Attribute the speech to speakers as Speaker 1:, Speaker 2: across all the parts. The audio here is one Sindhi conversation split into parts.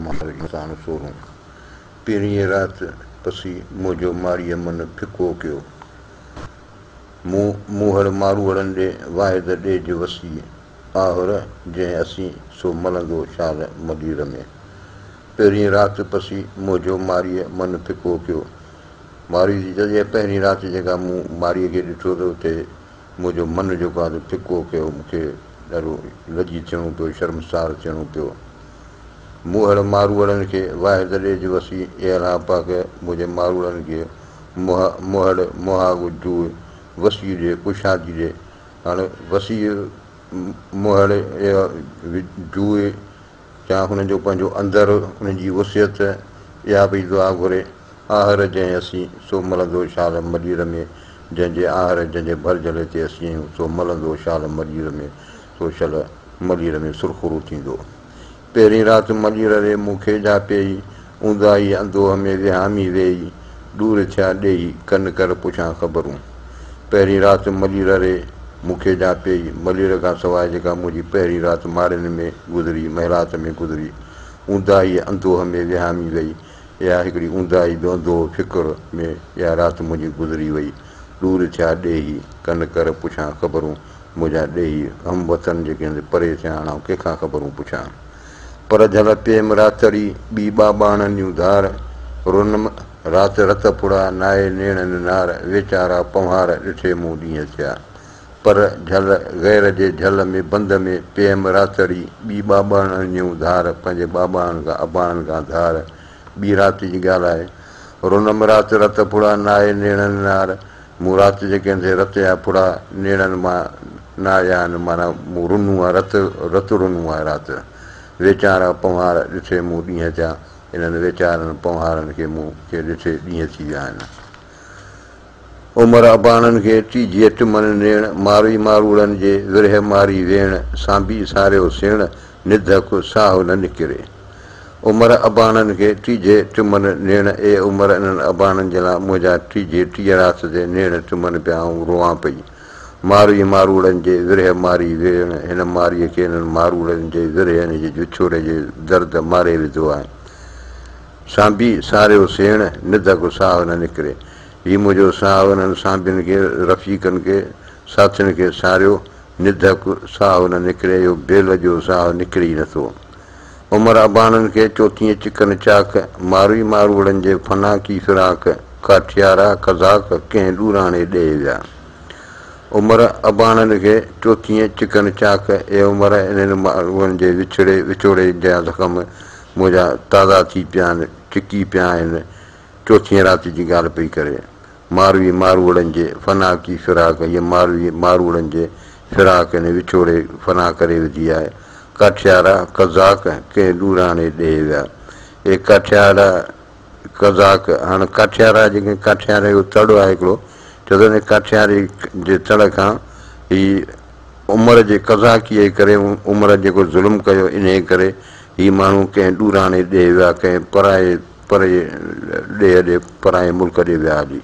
Speaker 1: مارئي ساڻ سورون. پهرينء رات پسي منهنجو مارئيء من ڦڪو ڪيو. مون موهڙ ماروئڙن ڏي واحد ڏيج وسيع آهر جنهن اسين سو ملندو شال ملير ۾. پهرين رات پسي منهنجو مارئيء من ڦڪو ڪيو. مارئي جي جڏهن پهرين رات جيڪا مون مارئيء کي ڏٺو ته اتي منهنجو من جيڪو آهي سو ڦڪو ڪيو، مون کي ڏاڍو لڄي ٿيڻو پيو، شرمسار ٿيڻو پيو. موهڙ ماروئڙن کي واحد ڏيج وسيع اي الله پاڪ منهنجي ماروئڙن کي مهڙ مهاڳ جوء وسيع ڏي، ڪشادي ڏي. هاڻ وسيع مهڙ جوء يا هن جو پنهنجو اندر، ان جي وسعت، اها پئي دعا گهري. آهر جنهن اسين، سو ملندو شال ملير ۾. جنهن جي آهر، جنهن جي ڀرجهلي تي اسين آهيون، سو ملندو شال ملير ۾، سو شل ملير ۾ سرخرو ٿيندو. پهرين رات ملير ري مون کي جا پيئي، اونداهي اندوهه ۾ وهامي ويئي، ڏور ٿيا ڏيهي، ڪن ڪر پڇان خبرون. پهرين رات ملير ري مون کي جا پيئي، ملير کان سواء جيڪا منهنجي پهرين رات ماڙين ۾ گذري، محلات ۾ گذري، اونداهي اندوهه ۾ وهامي ويئي، اها هڪڙي اونداهي به اندوهه فڪر ۾ اها رات منهنجي گذري وئي، ڏور ٿيا ڏيهي، ڪن ڪر پڇان خبرون. منهنجا ڏيهي هم وطن جيڪي هن پري ٿيا هاڻ آئون ڪنهن کان خبرون پڇان. پر جهل پيم راتڙي ٻي ٻاٻاڻن جون ڌار، رنم رات رت ڦڙا نائي نيڻن نار، ويچارا پنهوار ڏٺي مون ڏينهن ٿيا. پر جهل غير جي جهل ۾ بند ۾ پيم راتڙي ٻي ٻاٻاڻن جون ڌار، پنهنجي ٻاٻاڻن کان اباڻن کان ڌار، ٻي رات جي ڳالهه آهي. رنم رات رت ڦڙا نائي نيڻن نار، مون رات جي ڪنهن تي رت جا ڦڙا نيڻن مان نه آيا آهن، معنيٰ مون رنو آهي، رت رت رنو آهي رات. ويچارا پنهوار ڏٺي مون ڏينهن ٿيا، انهن ويچارن پنهوارن کي مون کي ڏٺي ڏينهن ٿي ويا آهن. عمر اباڻن کي ٽيجهيء ٽمن نيڻ، ماروئي ماروئڙن جي ورهيه ماري ويڻ، سانبي ساريو سيڻ، نڌڪ ساهه نه نڪري. عمر اباڻن کي ٽيجهي ٽمن نيڻ، اي عمر انهن اباڻن جي لاء منهنجا ٽيجهي ٽيهه رات تي نيڻ ٽمن پيا آئون روئان پئي. ماروئي ماروئڙن جي ورهيه ماري ويڻ، هن مارئيء کي انهن ماروئڙن جي ورهيه يعني جي وڇوڙي جي درد ماري وڌو آهي. سانبي ساريو سيڻ، نڌڪ ساهه نه نڪري. هي منهنجو ساهه انهن سانبين کي، رفيقن کي، ساٿين کي ساريو، نڌڪ ساهه نه نڪري، اهو بيل جو ساهه نڪري ئي نٿو. عمر اباڻن کي چوٿينء چڪن چاڪ، ماروئي ماروئڙن جي فنا ڪي فراق، ڪاٺيارا قزاق ڪنهن ڏوراڻي ڏيهه ويا. عمر اباڻن کي چوٿينء چڪن چاڪ، اي عمر انهن ماروئڙن جي وڇڙي وڇوڙي جا زخم منهنجا تازا ٿي پيا آهن، چڪي پيا آهن، چوٿينء رات جي ڳالهه پئي ڪري. ماروي ماروئڙن جي فنا ڪي فراق، هيء ماروي ماروئڙن جي فراق يعني وڇوڙي فنا ڪري وڌي آهي. ڪاٺيارا، قزاق، ڪنهن ڏوراڻي ڏيهه ويا. اي ڪاٺيارا، قزاق، هاڻ ڪاٺيارا جيڪي ڪاٺياري جو تڙ آهي هڪڙو، چئو ته ان ڪاٺياري جي تڙ کان هي عمر جي قزاقيء جي ڪري عمر جيڪو ظلم ڪيو انهيء ڪري هي ماڻهو ڪنهن ڏوراڻي ڏيهه ويا، ڪنهن پرائي پري ڏيهه ڏي، پرائين ملڪ ڏي ويا هلي.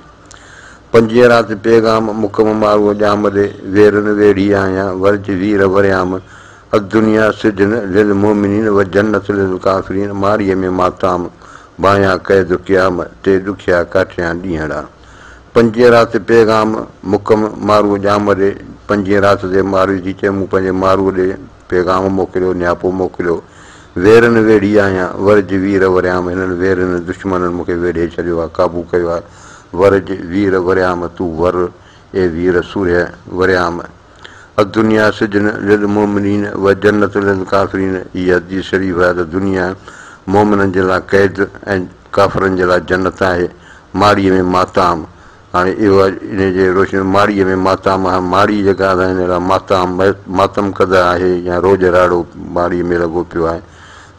Speaker 1: پنجين رات پيغام، مڪم ماروء ڄام ڏي، ويرن ويڙهي آهيان، ورج وير وريام، الدنيا سجن للمؤمنين و جنت للڪافرين، مارئيء ۾ ماتام، ڀانيان قيد قيام، تي ڏکيا ڪاٽيان ڏينهڙا. پنجين رات پيغام، مڪم ماروء ڄام ڏي، پنجين رات تي ماروء ٿي چئي، مون پنهنجي ماروء ڏي پيغام موڪليو، نياپو موڪليو، ويرن ويڙهي آهيان، ورج وير وريام، هنن ويرن دشمنن مون کي ويڙهي ڇڏيو آهي، قابو ڪيو آهي، ورج وير وريام، تون ور، اي وير سورهيه وريام. الدنيا سجن للمؤمنين و جنت للڪافرين، هي حديث شريف آهي ته دنيا مؤمنن جي لاء قيد ۽ ڪافرن جي لاء جنت آهي، ماڙيء ۾ ماتام، هاڻي اهو انهيء جي روشني ۾ ماڙيء ۾ ماتام آهي. ماڙي جيڪا آهي ان لاء ماتام، ماتم ڪده آهي يا روڄ راڙو ماڙيء ۾ لڳو پيو آهي.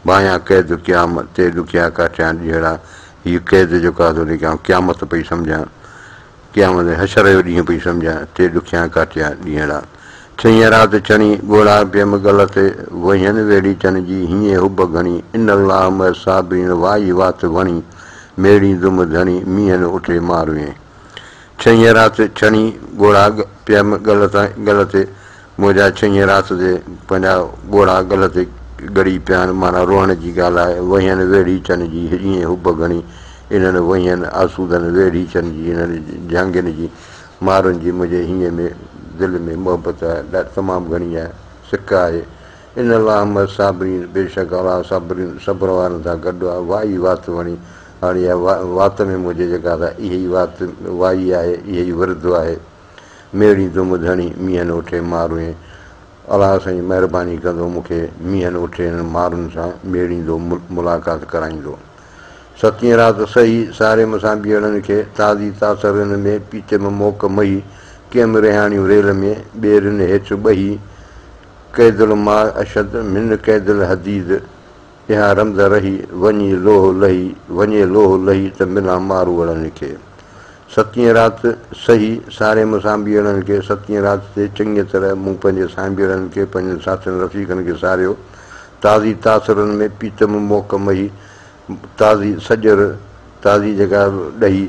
Speaker 1: ڀانيان قيد قيام، تي ڏکيا ڪاٽيان ڏينهڙا. هيء قيد جيڪو آهي سو ان کي آئون قيامت پئي سمجهان. قيامت حشر جو ڏينهن پئي سمجهان، تي ڏکيا ڪاٽيان ڏينهڙا. ڇهين رات ڇڻي، ڳوڙها پيم ڳل تي، وهين ويڙهيچن جي، هينئين حب گهڻي، ان الله مع الصابرين، وائي وات وڻي، ميڙيندم ڌڻي، مينهن اٺي ماروين. ڇهين رات ڇڻي، ڳوڙها پيم ڳل تي، منهنجا ڇهين رات تي پنهنجا ڳوڙها ڳل تي ڳڙي پيا آهن، معنيٰ روئڻ جي ڳالهه آهي، وهين ويڙهيچن جي هيئين حب گهڻي، انهن وهين آسودن ويڙهيچن جي انهن جهانگين جي مارن جي منهنجي هينئين ۾ دل ۾ محبت آهي تمام گهڻي آهي، سڪ آهي. ان الله مع الصابرين بيشڪ الله صابرين صبر وارن سان گڏ آهي، وائي وات وڻي، هاڻي اها وات ۾ منهنجي جيڪا سا اها ئي وات وائي آهي، اها ئي ورد آهي. ميڙيندم ڌڻي مينهن اٺي ماروئين، الله سائين مهرباني ڪندو مون کي مينهن اٺي انهن مارن سان ميڙيندو ملاقات ڪرائيندو. ستين رات سهي ساريم سانبيئڙن کي تازي تاثرن ۾ پيتم موڪ مهي ڪيم رهاڻيون ريل ۾ ٻيرين هيٺ ٻهي قيد الماء اشد من قيد الحديد اها رمز رهي، وڃي لوهه لهي، وڃي لوهه لهي ته ملان ماروئڙن کي. ستينء رات سهي، ساريم سانبيئڙن کي، ستينء رات تي چڱيء طرح مون پنهنجي سانبيئڙن کي، پنهنجن ساٿين رفيقن کي ساريو. تازي تاثرن ۾ پيتم موڪ مهي، تازي سڄر، تازي جيڪا ڏهي،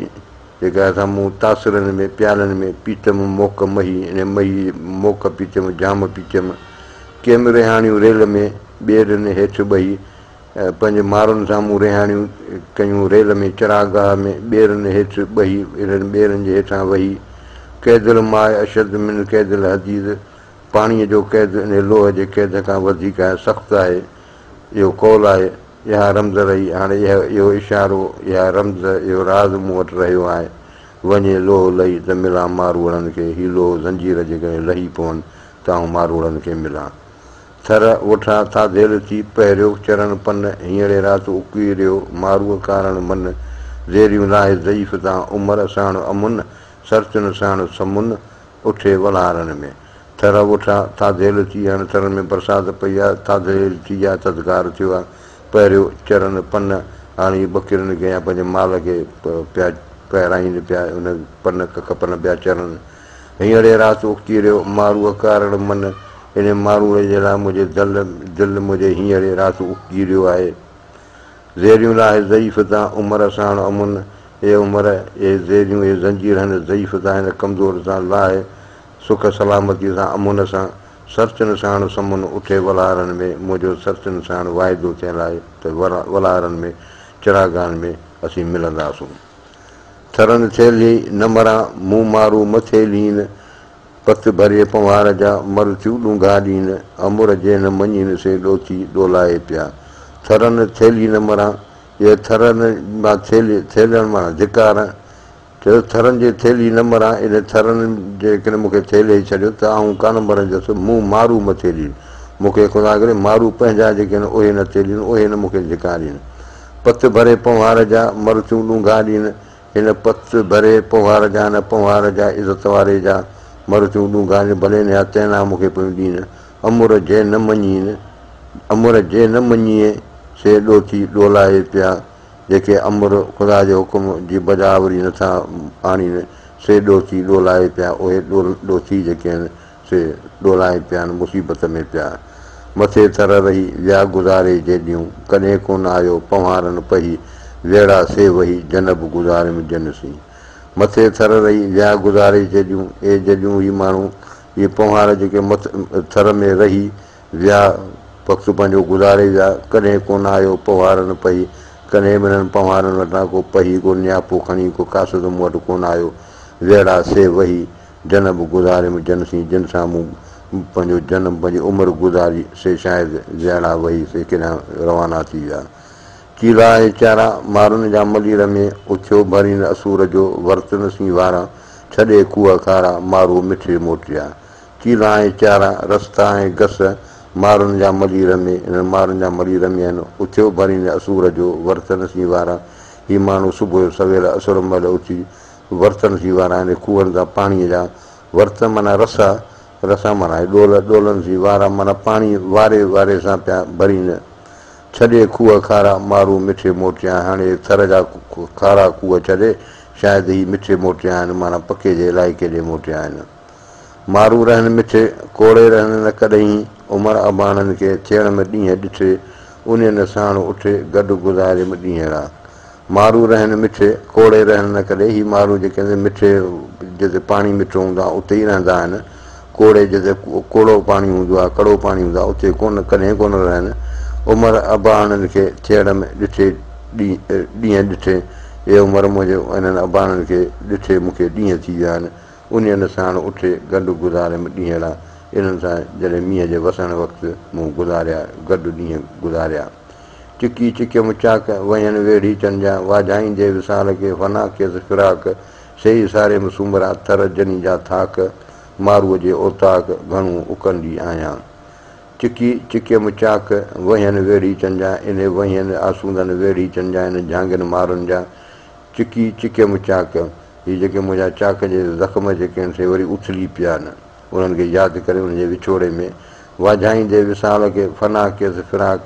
Speaker 1: جيڪا سا مون تاثرن ۾، پيالن ۾، پيتم موڪ مهي، انهيء مهي موڪ پيتم، جام پيتم. ڪيم رهاڻيون ريل ۾، ٻيرين هيٺ ٻهي، پنهنجي مارن سان مون رهاڻيون ڪيون ريل ۾، چراگاهه ۾، ٻيرن هيٺ ٻهي، انهن ٻيرن جي هيٺان وهي. قيد الماء اشد من قيد الحديد، پاڻيء جو قيد انهي لوهه جي قيد کان وڌيڪ آهي، سخت آهي. اهو قول آهي. اها رمز رهي. هاڻي اهو اشارو، اها رمز، اهو راز مون وٽ رهيو آهي. وڃي لوهه لهي ته ملان ماروئڙن کي. هي لوهه زنجير جيڪڏهن لهي پون ته آئون ماروئڙن کي ملان. ٿر وٺا ٿاڌيل ٿي، پهريو چرڻ پن، هينئڙي رات اڪيريو، ماروء ڪارڻ من، زيريون لاهي ضعيف تان، عمر ساڻ امن، سرتين ساڻ سمن، اٺي ولهارن ۾. ٿر وٺا ٿاڌيل ٿي، هاڻي ٿرن ۾ برسات پئي آ، ٿاڌيل ٿي آ، ٿڌڪار ٿيو آ، پهريو چرن پن، هاڻي ٻڪرين کي يا پنهنجي مال کي پيا پهرائين پيا، ان پن ڪک پن پيا چرن. هينئڙي رات اڪيريو، ماروء ڪارڻ من، انهيء ماروئڙي جي لاء منهنجي دل، دل منهنجي هينئڙي رات اڪيريو آهي. زيريون لاهي ضعيف تان، عمر ساڻ امن، اي عمر، اهي زيريون، اهي زنجير هن ضعيف تان، هن ڪمزور تان لاهه، سک سلامتيء سان، امن سان، سرتين ساڻ سمن، اٺي ولهارن ۾، منهنجو سرتين ساڻ واعدو ٿيل آهي ته ولهارن ۾، چراگاهن ۾، اسين ملنداسون. ٿرن ٿيلهي نه مران، مون مارو مٿي لين، پت ڀري پنهوار جا، مر ٿيون ڏونگها ڏين، امر جي نه مڃين سي ڏوٿي ڏولائي پيا. ٿرن ٿيلهي نه مران، اهي ٿرن مان ٿيلهي، ٿيلهڻ معنيٰ ڌڪار، چيو ٿرن جي ٿيلهي نه مران، انهي ٿرن جيڪڏهن مون کي ٿيلهي ڇڏيو ته آئون ڪانه مرندس، مون مارو مٿي لين، مون کي خدا ڪري مارو پنهنجا جيڪي آهن اهي نه ٿيلهين، اهي نه مون کي ڌڪارين. پت ڀري پنهوار جا، مر ٿيون ڏونگها ڏين. هن پت ڀري پنهوار جا نه پنهوار جا عزت واري جا، مر ٿيون ڏونگها ڏين. ڀلي نيا طعنا مون کي پيون ڏين. امر جي نه مڃين، امر جي نه مڃيئي، سي ڏوٿي ڏولائي پيا. جيڪي امر، خدا جي حڪم، جي بجاآوري نه ٿا آڻين، سي ڏوٿي ڏولائي پيا. اهي ڏوٿي جيڪي آهن، سي ڏولائي پيا آهن، مصيبت ۾ پيا. مٿي ٿر رهي، ويا گذاري جيڏيون، ڪڏهن ڪونه آيو پنهوارن پهي، ويڙا سي وهي، جنب گذاريم جن سين. مٿي ٿر رهي، ويا گذاري جيڏيون، اي جيڏيون هي ماڻهو، اهي پنهوار جيڪي مٿ ٿر ۾ رهي، ويا وقت پنهنجو گذاري ويا، ڪڏهن ڪونه آيو پنهوارن پهي، ڪڏهن به انهن پنهوارن وٽان ڪو پهي، ڪو نياپو کڻي، ڪو قاصد مون وٽ ڪونه آيو، ويڙا سي وهي، جنم گذاريم جن سين، جن سان مون پنهنجو جنم، پنهنجي عمر گذاري، سي شايد جهڙا وهي سي ڪيڏانهن روانا ٿي ويا. چيلا ۽ چارا، مارن جا ملير ۾، اٿيو ڀرين اسور جو، ورتن سين وارا، ڇڏي کوهه کارا، مارو مٺي موٽيا. چيلا ۽ چارا، رستا ۽ گس، مارن جا ملير ۾، انهن مارن جا ملير ۾ آهن، اٿيو ڀرين اسور جو، ورتن سين وارا، هي ماڻهو صبح جو سويل اسر مهل اٿي، ورتن سين وارا يعني کوهن تان پاڻيء جا ورت معنيٰ رسا، رسا معنيٰ ڏول، ڏولن سين وارا معنيٰ پاڻي واري واري سان پيا ڀرين. ڇڏي کوهه کارا، مارو مٺي موٽيا هاڻي ٿر جا کارا کوهه ڇڏي شايد هي مٺي موٽيا آهن معنيٰ پڪي جي علائقي ڏي موٽيا آهن. مارو رهن مٺي، ڪوڙي رهن نه ڪڏهين، عمر اباڻن کي ٿيڻ م ڏينهن ڏٺي، انهين ساڻ اٺي، گڏ گذاريم ڏينهڙا. مارو رهن مٺي، ڪوڙي رهن نه ڪڏهن، هي مارو جيڪي آهن مٺي جتي پاڻي مٺو هوندو آهي اتي ئي رهندا آهن، ڪوڙي جتي ڪوڙو پاڻي هوندو آهي، ڪڙو پاڻي هوندو آهي اتي ڪونه ڪڏهن ڪونه رهن. عمر اباڻن کي ٿيڙ ۾ ڏٺي ڏينهن ڏٺي، اي عمر منهنجي انهن اباڻن کي ڏٺي مون کي ڏينهن ٿي ويا آهن. انهين ساڻ اٺي گڏ گذاريم ڏينهڙا، انهن سان جڏهن مينهن جي وسڻ وقت مون گذاريا گڏ ڏينهن گذاريا. چڪي چڪيم چاڪ، وهين ويڙهيچن جا، واجهائيندي وصال کي، فنا ڪيس فراق، سيئي ساريم سومرا، ٿر جني جا ٿاڪ، ماروء جي اوطاق، گهڻو اڪنڊي آهيان. چڪي چڪيم چاڪ، وهين ويڙهيچن جا، انهي وهين آسودن ويڙهيچن جا، انهن جهانگين مارن جا، چڪي چڪيم چاڪ، هي جيڪي منهنجا چاڪ جي زخم جيڪي آهن سي وري اٿلي پيا آهن، انهن کي ياد ڪري انهن جي وڇوڙي ۾ واجهائيندي وصال کي فنا ڪيس فراق،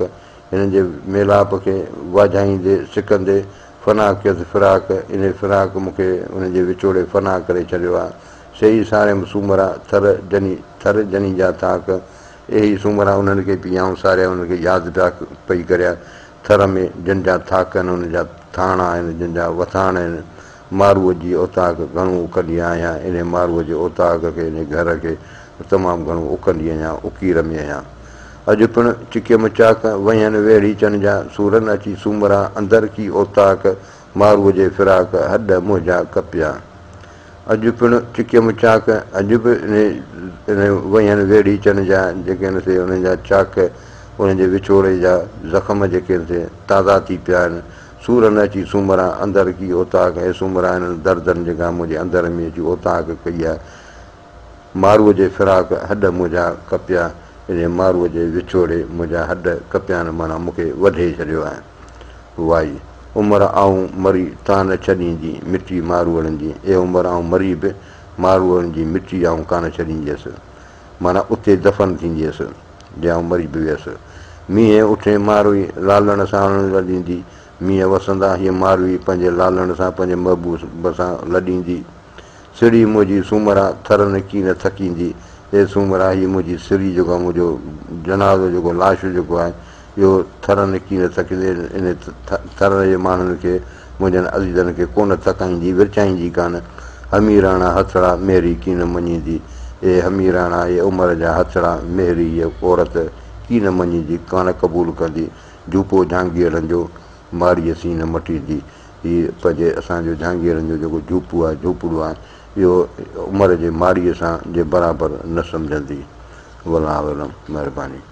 Speaker 1: هنن جي ميلاپ کي واجهائيندي سڪندي فنا ڪيس فراق، انهي فراق مون کي انهن جي وڇوڙي فنا ڪري ڇڏيو آهي. سيئي ساريم سومرا ٿر جني ٿر جني جا ٿاڪ، اهي سومرا انهن کي پي آئون ساريان انهن کي ياد پيا پئي ڪريان، ٿر ۾ جن جا ٿاڪ آهن انهن جا ٿاڻا آهن جن جا وٿاڻ آهن، ماروء جي اوطاق گهڻو اڪنڊي آهيان، انهي ماروء جي اوطاق کي انهي گهر کي تمام گهڻو اڪنڊي آهيان، اڪير ۾ آهيان. اڄ پڻ چڪيم چاڪ، وهين ويڙهيچن جا، سورن اچي سومرا، اندر ڪي اوطاق، ماروء جي فراق، هڏ منهنجا ڪپيا. اڄ پڻ چڪيم چاڪ، اڄ به انهي انهي وهين ويڙهيچن جا جيڪي آهن سي انهن جا چاڪ، انهن جي وڇوڙي جا زخم جيڪي آهن سي تازا ٿي پيا آهن. سور نه اچي سومرا، اندر ڪي اوطاق، اي سومرا انهن دردن جيڪا منهنجي اندر ۾ اچي اوطاق ڪئي آهي. ماروء جي فراق هڏ منهنجا ڪپيا، انهي ماروء جي وڇوڙي منهنجا هڏ ڪپيا آهن معنيٰ مون کي وڍي ڇڏيو آهي. وائي، عمر آئون مري تان نه ڇڏيندي، مٽي ماروئڙن جي، اي عمر آئون مري به ماروئڙن جي مٽي آئون ڪانه ڇڏينديس. معنيٰ اتي دفن ٿينديس، جي آئون مري به ويس. مينهن اٺين ماروئي، لالڻ ساڻ لڏيندي. مينهن وسندا، هيء ماروئي پنهنجي لالڻ سان، پنهنجي محبوب سان لڏيندي. سڙي منهنجي سومرا، ٿر نه ڪين ٿڪيندي. اي سومرا، هيء منهنجي سري جيڪو آهي، منهنجو جنازو جيڪو لاش جيڪو آهي، اهو ٿر نه ڪين ٿڪيندي. انهي ٿر جي ماڻهن کي، منهنجن عزيزن کي ڪونه ٿڪائيندي، ورچائيندي ڪانه. هميراڻا هٿڙا، مهري ڪين مڃيندي. اي هميراڻا، اي عمر جا هٿڙا، مهري هيء عورت ڪين مڃيندي، ڪانه قبول ڪندي. جهوپو جهانگيئڙن جو، مارئيء سين نه مٽيندي. هي پنهنجي اسان جو جهانگيئڙن جو جيڪو جهوپو آهي، جهوپڙو آهي، اهو عمر جي مارئيء سان جي برابر نه سمجهندي. والله اعلم. مهرباني.